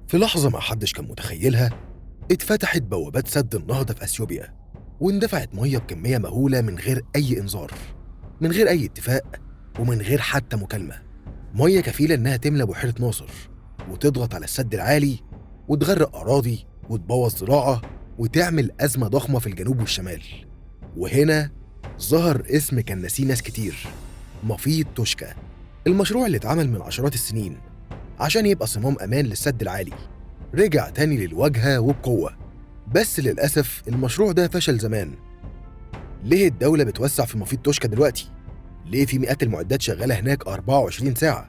في لحظة ما حدش كان متخيلها، اتفتحت بوابات سد النهضة في أثيوبيا، واندفعت مية بكمية مهولة من غير أي إنذار، من غير أي اتفاق، ومن غير حتى مكالمة. مية كفيلة إنها تملى بحيرة ناصر وتضغط على السد العالي وتغرق أراضي وتبوظ زراعة وتعمل أزمة ضخمة في الجنوب والشمال. وهنا ظهر اسم كان ناسيه ناس كتير، مفيض توشكا، المشروع اللي اتعمل من عشرات السنين عشان يبقى صمام أمان للسد العالي، رجع تاني للواجهة وبقوة. بس للأسف المشروع ده فشل زمان. ليه الدولة بتوسع في مفيض توشكا دلوقتي؟ ليه في مئات المعدات شغالة هناك 24 ساعة؟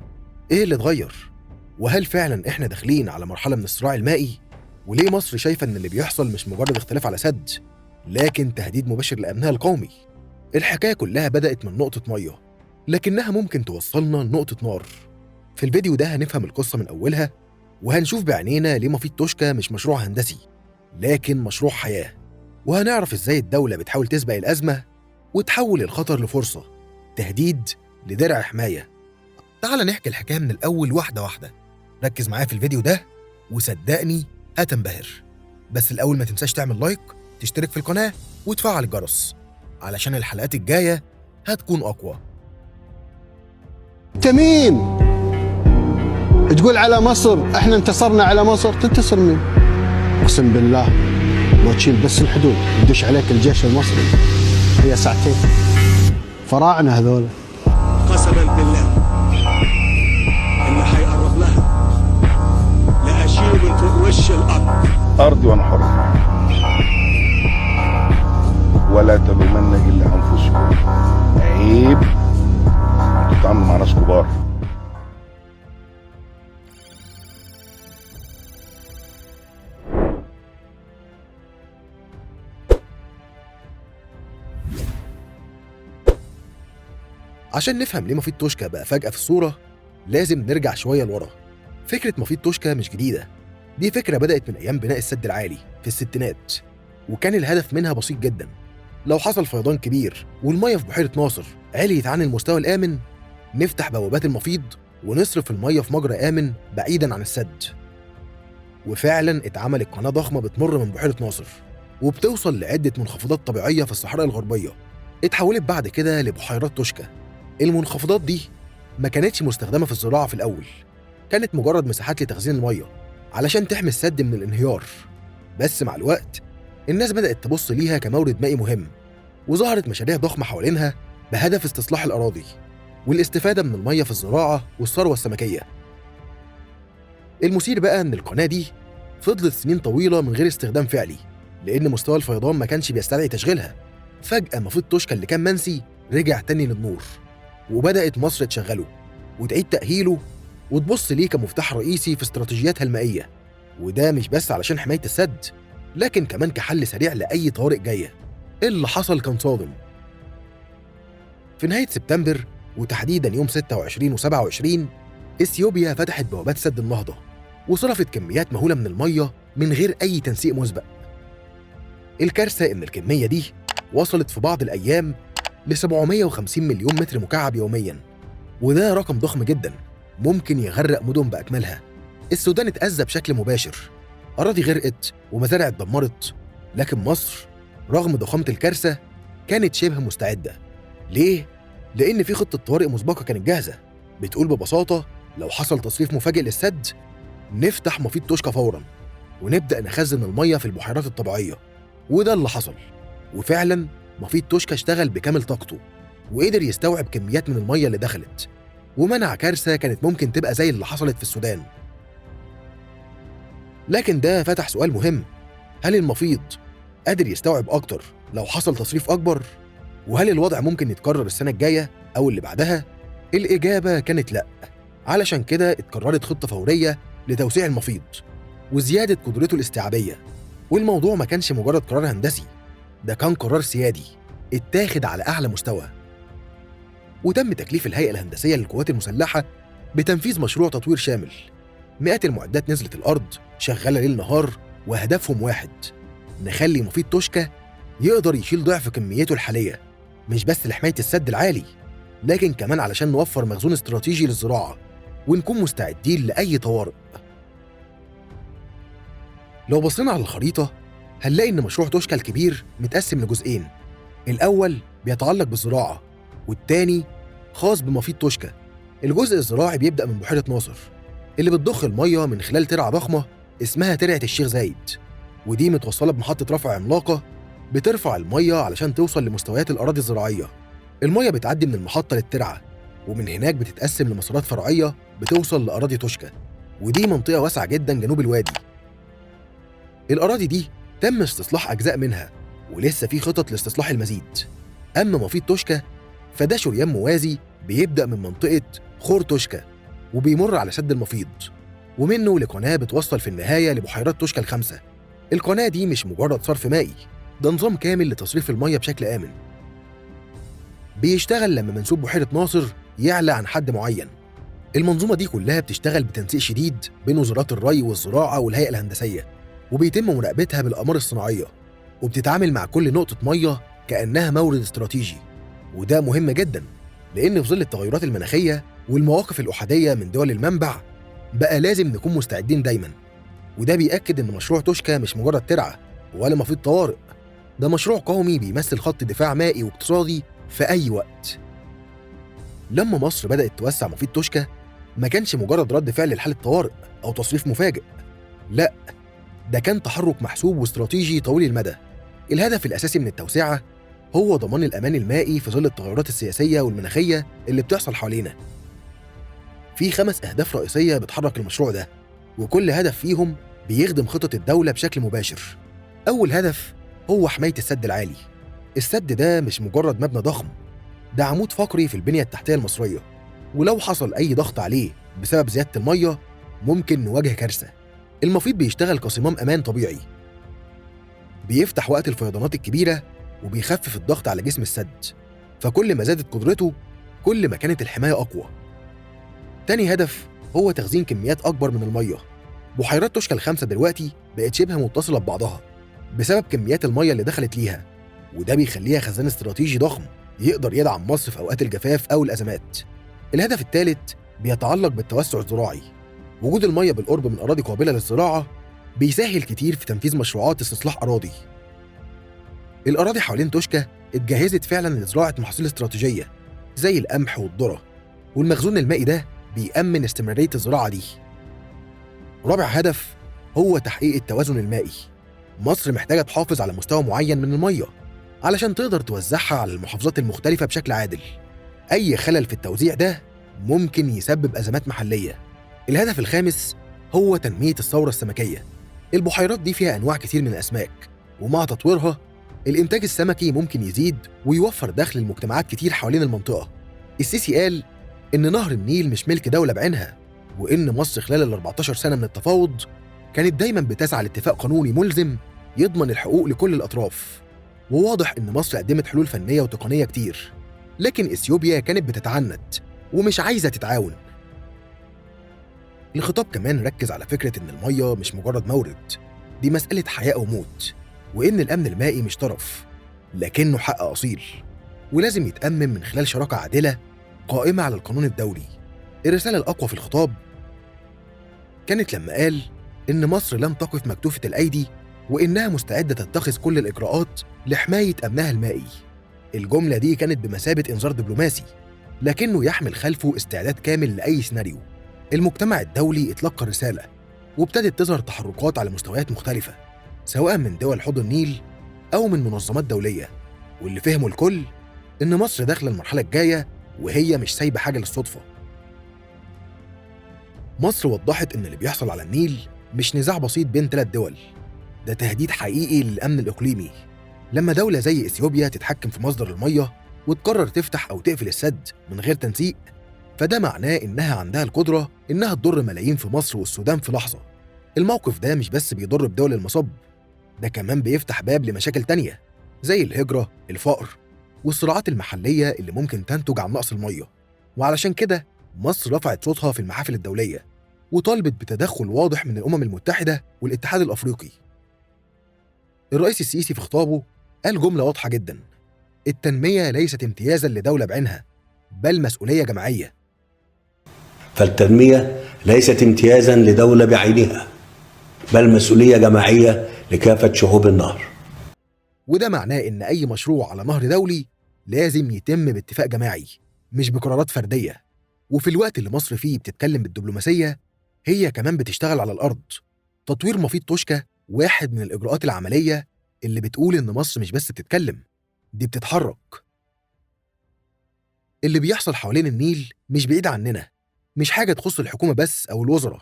إيه اللي اتغير؟ وهل فعلا إحنا داخلين على مرحلة من الصراع المائي؟ وليه مصر شايفة إن اللي بيحصل مش مجرد اختلاف على سد، لكن تهديد مباشر لأمنها القومي؟ الحكاية كلها بدأت من نقطة مية، لكنها ممكن توصلنا لنقطة نار. في الفيديو ده هنفهم القصة من أولها، وهنشوف بعينينا ليه مفيض توشكا مش مشروع هندسي، لكن مشروع حياة. وهنعرف إزاي الدولة بتحاول تسبق الأزمة وتحول الخطر لفرصة، تهديد لدرع حماية. تعال نحكي الحكاية من الأول واحدة واحدة. ركز معايا في الفيديو ده وصدقني هتنبهر. بس الأول ما تنساش تعمل لايك، تشترك في القناة، وتفعل الجرس علشان الحلقات الجاية هتكون أقوى. انت مين؟ تقول على مصر احنا انتصرنا على مصر، تنتصر مين؟ اقسم بالله لو تشيل بس الحدود يدش عليك الجيش المصري هي ساعتين. فراعنه هذول قسما بالله اللي حيقرب لها لاشيله من فوق وش الارض. ارضي وانا حر، ولا تلومن الا انفسكم. عيب انتوا بتتعاملوا مع ناس كبار. عشان نفهم ليه مفيض توشكا بقى فجأة في الصورة، لازم نرجع شوية لورا. فكرة مفيض توشكا مش جديدة، دي فكرة بدأت من أيام بناء السد العالي في الستينات، وكان الهدف منها بسيط جدا. لو حصل فيضان كبير والمية في بحيرة ناصر عليت عن المستوى الآمن، نفتح بوابات المفيض ونصرف المية في مجرى آمن بعيدا عن السد. وفعلا اتعملت قناة ضخمة بتمر من بحيرة ناصر وبتوصل لعدة منخفضات طبيعية في الصحراء الغربية، اتحولت بعد كده لبحيرات توشكا. المنخفضات دي ما كانتش مستخدمة في الزراعة في الأول، كانت مجرد مساحات لتخزين المية علشان تحمي السد من الانهيار. بس مع الوقت الناس بدأت تبص ليها كمورد مائي مهم، وظهرت مشاريع ضخمة حوالينها بهدف استصلاح الأراضي والاستفادة من المية في الزراعة والثروة السمكية. المثير بقى إن القناة دي فضلت سنين طويلة من غير استخدام فعلي، لأن مستوى الفيضان ما كانش بيستدعي تشغيلها. فجأة مفيض توشكا اللي كان منسي رجع تاني للنور، وبدأت مصر تشغله وتعيد تأهيله وتبص ليه كمفتاح رئيسي في استراتيجياتها المائية. وده مش بس علشان حماية السد، لكن كمان كحل سريع لأي طوارئ جاية. اللي حصل كان صادم. في نهاية سبتمبر، وتحديدا يوم 26 و27، إثيوبيا فتحت بوابات سد النهضة وصرفت كميات مهولة من المية من غير أي تنسيق مسبق. الكارثة إن الكمية دي وصلت في بعض الأيام ل 750 مليون متر مكعب يوميا، وده رقم ضخم جدا ممكن يغرق مدن بأكملها. السودان اتأذى بشكل مباشر، أراضي غرقت ومزارع اتدمرت، لكن مصر رغم ضخامة الكارثة كانت شبه مستعدة. ليه؟ لأن في خطة طوارئ مسبقة كانت جاهزة بتقول ببساطة لو حصل تصريف مفاجئ للسد نفتح مفيض توشكا فورا ونبدأ نخزن المية في البحيرات الطبيعية. وده اللي حصل، وفعلا مفيض توشكا اشتغل بكامل طاقته وقدر يستوعب كميات من المية اللي دخلت، ومنع كارثة كانت ممكن تبقى زي اللي حصلت في السودان. لكن ده فتح سؤال مهم، هل المفيض قادر يستوعب أكتر لو حصل تصريف أكبر؟ وهل الوضع ممكن يتكرر السنة الجاية أو اللي بعدها؟ الإجابة كانت لأ. علشان كده اتكررت خطة فورية لتوسيع المفيض وزيادة قدرته الاستيعابية. والموضوع ما كانش مجرد قرار هندسي، ده كان قرار سيادي اتاخد على أعلى مستوى. وتم تكليف الهيئة الهندسية للقوات المسلحة بتنفيذ مشروع تطوير شامل. مئات المعدات نزلت الأرض شغالة ليل نهار، وهدفهم واحد، نخلي مفيض توشكا يقدر يشيل ضعف كميته الحالية، مش بس لحماية السد العالي، لكن كمان علشان نوفر مخزون استراتيجي للزراعة ونكون مستعدين لأي طوارئ. لو بصينا على الخريطة هنلاقي إن مشروع توشكا الكبير متقسم لجزئين، الأول بيتعلق بالزراعة والتاني خاص بمفيض توشكا. الجزء الزراعي بيبدأ من بحيرة ناصر اللي بتضخ المية من خلال ترعة ضخمة اسمها ترعة الشيخ زايد، ودي متوصلة بمحطة رفع عملاقة بترفع المية علشان توصل لمستويات الأراضي الزراعية. المية بتعدي من المحطة للترعة، ومن هناك بتتقسم لمسارات فرعية بتوصل لأراضي توشكا، ودي منطقة واسعة جدا جنوب الوادي. الأراضي دي تم استصلاح أجزاء منها ولسه في خطط لاستصلاح المزيد. أما مفيض توشكا فده شريان موازي بيبدأ من منطقة خور توشكا وبيمر على سد المفيض، ومنه لقناة بتوصل في النهاية لبحيرات توشكا الخمسة. القناة دي مش مجرد صرف مائي، ده نظام كامل لتصريف المية بشكل آمن. بيشتغل لما منسوب بحيرة ناصر يعلى عن حد معين. المنظومة دي كلها بتشتغل بتنسيق شديد بين وزارات الري والزراعة والهيئة الهندسية، وبيتم مراقبتها بالأقمار الصناعية، وبتتعامل مع كل نقطة مية كأنها مورد استراتيجي. وده مهم جدا لأن في ظل التغيرات المناخية والمواقف الأحادية من دول المنبع بقى لازم نكون مستعدين دايما. وده بيأكد إن مشروع توشكا مش مجرد ترعة ولا مفيض طوارئ، ده مشروع قومي بيمثل خط دفاع مائي واقتصادي في أي وقت. لما مصر بدأت توسع مفيض توشكا ما كانش مجرد رد فعل لحالة طوارئ أو تصريف مفاجئ، لا، ده كان تحرك محسوب واستراتيجي طويل المدى. الهدف الأساسي من التوسعة هو ضمان الأمان المائي في ظل التغيرات السياسية والمناخية اللي بتحصل حوالينا. في 5 أهداف رئيسية بتحرك المشروع ده، وكل هدف فيهم بيخدم خطط الدولة بشكل مباشر. أول هدف هو حماية السد العالي. السد ده مش مجرد مبنى ضخم، ده عمود فقري في البنية التحتية المصرية، ولو حصل أي ضغط عليه بسبب زيادة المية ممكن نواجه كارثة. المفيض بيشتغل كصمام أمان طبيعي، بيفتح وقت الفيضانات الكبيرة وبيخفف الضغط على جسم السد، فكل ما زادت قدرته كل ما كانت الحماية أقوى. تاني هدف هو تخزين كميات أكبر من المية. بحيرات توشكا الخمسة دلوقتي بقت شبه متصلة ببعضها بسبب كميات المية اللي دخلت ليها، وده بيخليها خزان استراتيجي ضخم يقدر يدعم مصر في أوقات الجفاف أو الأزمات. الهدف الثالث بيتعلق بالتوسع الزراعي. وجود المية بالقرب من أراضي قابلة للزراعة بيسهل كتير في تنفيذ مشروعات استصلاح أراضي. الأراضي حوالين توشكا اتجهزت فعلا لزراعة محاصيل استراتيجية زي القمح والذرة، والمخزون المائي ده بيأمن استمرارية الزراعة دي. رابع هدف هو تحقيق التوازن المائي. مصر محتاجة تحافظ على مستوى معين من المية علشان تقدر توزعها على المحافظات المختلفة بشكل عادل. أي خلل في التوزيع ده ممكن يسبب أزمات محلية. الهدف الخامس هو تنمية الثورة السمكية. البحيرات دي فيها أنواع كتير من الأسماك، ومع تطويرها الإنتاج السمكي ممكن يزيد ويوفر دخل لمجتمعات كتير حوالين المنطقة. السيسي قال إن نهر النيل مش ملك دولة بعينها، وإن مصر خلال ال 14 سنة من التفاوض كانت دايماً بتسعى لاتفاق قانوني ملزم يضمن الحقوق لكل الأطراف. وواضح إن مصر قدمت حلول فنية وتقنية كتير، لكن إثيوبيا كانت بتتعنت ومش عايزة تتعاون. الخطاب كمان ركز على فكرة إن المية مش مجرد مورد، دي مسألة حياة أو موت، وإن الأمن المائي مش طرف لكنه حق أصيل، ولازم يتأمن من خلال شراكة عادلة قائمة على القانون الدولي. الرسالة الأقوى في الخطاب كانت لما قال إن مصر لن تقف مكتوفة الأيدي، وإنها مستعدة تتخذ كل الإجراءات لحماية أمنها المائي. الجملة دي كانت بمثابة إنذار دبلوماسي، لكنه يحمل خلفه استعداد كامل لأي سيناريو. المجتمع الدولي اتلقى الرسالة، وابتدت تظهر تحركات على مستويات مختلفة، سواء من دول حوض النيل أو من منظمات دولية. واللي فهمه الكل إن مصر داخلة المرحلة الجاية وهي مش سايبة حاجة للصدفة. مصر وضحت إن اللي بيحصل على النيل مش نزاع بسيط بين 3 دول، ده تهديد حقيقي للأمن الإقليمي. لما دولة زي إثيوبيا تتحكم في مصدر المية وتقرر تفتح أو تقفل السد من غير تنسيق، فده معناه إنها عندها القدرة إنها تضر ملايين في مصر والسودان في لحظة. الموقف ده مش بس بيضر بدول المصب، ده كمان بيفتح باب لمشاكل تانية زي الهجرة، الفقر، والصراعات المحلية اللي ممكن تنتج عن نقص المية. وعلشان كده مصر رفعت صوتها في المحافل الدولية وطالبت بتدخل واضح من الأمم المتحدة والاتحاد الأفريقي. الرئيس السيسي في خطابه قال جملة واضحة جدا: التنمية ليست امتيازا لدولة بعينها، بل مسؤولية جماعية. فالتنمية ليست امتيازا لدولة بعينها، بل مسؤولية جماعية لكافة شعوب النهر. وده معناه إن أي مشروع على نهر دولي لازم يتم باتفاق جماعي، مش بقرارات فردية. وفي الوقت اللي مصر فيه بتتكلم بالدبلوماسية، هي كمان بتشتغل على الأرض. تطوير مفيد توشكا واحد من الإجراءات العملية اللي بتقول إن مصر مش بس بتتكلم، دي بتتحرك. اللي بيحصل حوالين النيل مش بعيد عننا، مش حاجة تخص الحكومة بس أو الوزراء،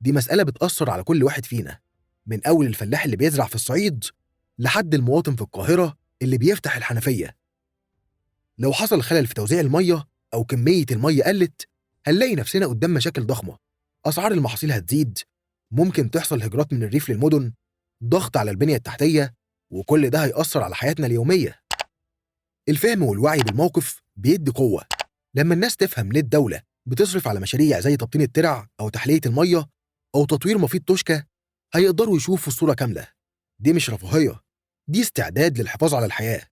دي مسألة بتأثر على كل واحد فينا، من أول الفلاح اللي بيزرع في الصعيد لحد المواطن في القاهرة اللي بيفتح الحنفية. لو حصل خلل في توزيع المية أو كمية المية قلت، هنلاقي نفسنا قدام مشاكل ضخمة. أسعار المحاصيل هتزيد، ممكن تحصل هجرات من الريف للمدن، ضغط على البنية التحتية، وكل ده هيأثر على حياتنا اليومية. الفهم والوعي بالموقف بيدي قوة. لما الناس تفهم ليه الدولة بتصرف على مشاريع زي تبطين الترع أو تحلية المية أو تطوير مفيد توشكا، هيقدروا يشوفوا الصورة كاملة. دي مش رفاهية، دي استعداد للحفاظ على الحياة.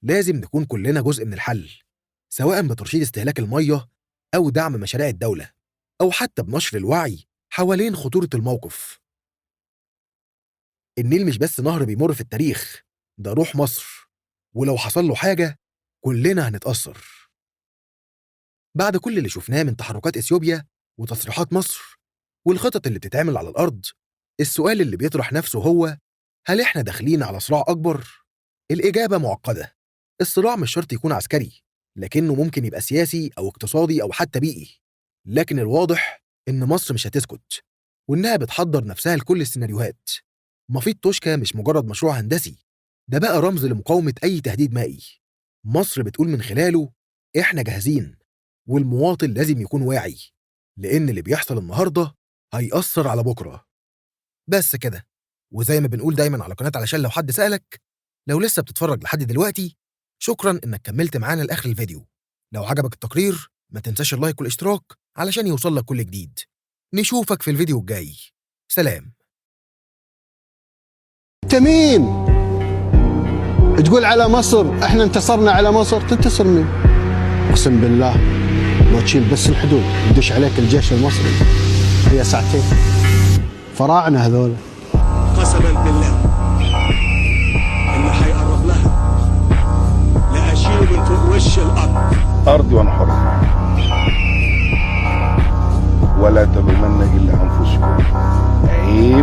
لازم نكون كلنا جزء من الحل، سواء بترشيد استهلاك المية أو دعم مشاريع الدولة، أو حتى بنشر الوعي حوالين خطورة الموقف. النيل مش بس نهر بيمر في التاريخ، ده روح مصر، ولو حصل له حاجة كلنا هنتأثر. بعد كل اللي شفناه من تحركات إثيوبيا وتصريحات مصر والخطط اللي بتتعمل على الأرض، السؤال اللي بيطرح نفسه هو: هل إحنا داخلين على صراع أكبر؟ الإجابة معقدة. الصراع مش شرط يكون عسكري، لكنه ممكن يبقى سياسي أو اقتصادي أو حتى بيئي. لكن الواضح إن مصر مش هتسكت، وإنها بتحضر نفسها لكل السيناريوهات. مفيد توشكا مش مجرد مشروع هندسي، ده بقى رمز لمقاومة أي تهديد مائي. مصر بتقول من خلاله: إحنا جاهزين، والمواطن لازم يكون واعي، لأن اللي بيحصل النهاردة هيأثر على بكرة. بس كده. وزي ما بنقول دايما على قناة علشان لو حد سألك، لو لسه بتتفرج لحد دلوقتي، شكرا إنك كملت معانا لآخر الفيديو. لو عجبك التقرير ما تنساش اللايك والاشتراك علشان يوصلك كل جديد. نشوفك في الفيديو الجاي. سلام. انت مين؟ تقول على مصر احنا انتصرنا على مصر؟ تنتصر مين؟ اقسم بالله لو تشيل بس الحدود يدش عليك الجيش المصري هي ساعتين. فراعنه هذول. قسما بالله اللي هيقرب لها لاشيله من فوق وش الارض. ارضي وانا حر، ولا تلومن الا انفسكم. عيب.